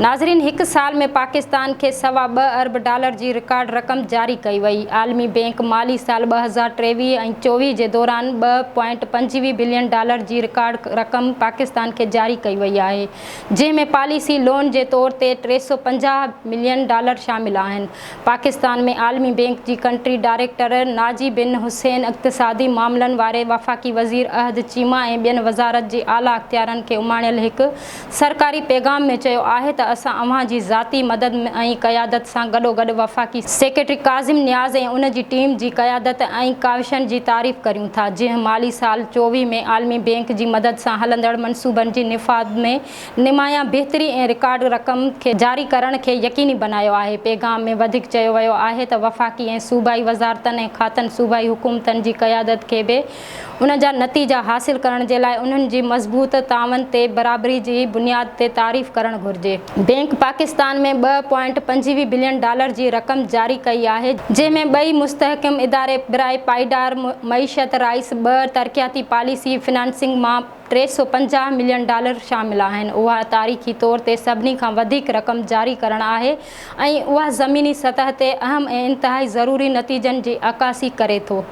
ناظرين هڪ سال ۾ پاڪستان کي 2.25 ارب ڊالر جي رڪارڊ رقم جاري ڪئي وئي. عالمي بينڪ مالي سال 2023 ۽ 24 جي دوران 2.25 بلين ڊالر جي رڪارڊ رقم پاڪستان کي جاري ڪئي وئي آهي جنهن ۾ پاليسي لون جي طور تي 350 ملين ڊالر شامل آهن. پاڪستان ۾ عالمي بينڪ جي ڪنٽري ڊائريڪٽر ناجي بن حسين اقتصادي معاملن واري وفاقي وزير احد چيما ۽ ٻين وزارت جي اعليٰ اختيارن کي اماڻيل هڪ سرڪاري پيغام ۾ چيو آهي ته اسان اوهان جي ذاتي مدد ۽ قيادت سان گڏوگڏ وفاقي سيڪريٽري ڪاظم نياز ۽ ان جي ٽيم جي قيادت ۽ ڪاوشن جي تعريف ڪريون ٿا جنهن مالي سال 24 ۾ عالمي بينڪ جي مدد سان هلندڙ منصوبن جي نفاذ ۾ نمايان بهتري ۽ رڪارڊ رقم کي جاري ڪرڻ کي يقيني بنايو آهي. پيغام ۾ وڌيڪ چيو ويو آهي ته وفاقي ۽ صوبائي وزارتن ۽ کاتن صوبائي حڪومتن جي قيادت کي به ان جا نتيجا حاصل ڪرڻ جي لاء انهن جي مضبوط تعاون تي برابري جي بنياد تي تعريف ڪرڻ گهرجي. بينڪ پاڪستان ۾ 2.25 بلين ڊالر جي رقم جاري ڪئي آهي جنهن ۾ ٻئي مستحڪم اداري برائي پائيدار معيشت رائيس ٻه ترقياتي پاليسي فنانسنگ مان 350 ملين ڊالر شامل آهن اها تاريخي طور تي سڀني کان وڌيڪ رقم جاري ڪرڻ آهي ۽ اها زميني سطح تي اهم ۽ انتهائي ضروري نتيجن جي عڪاسي ڪري ٿو.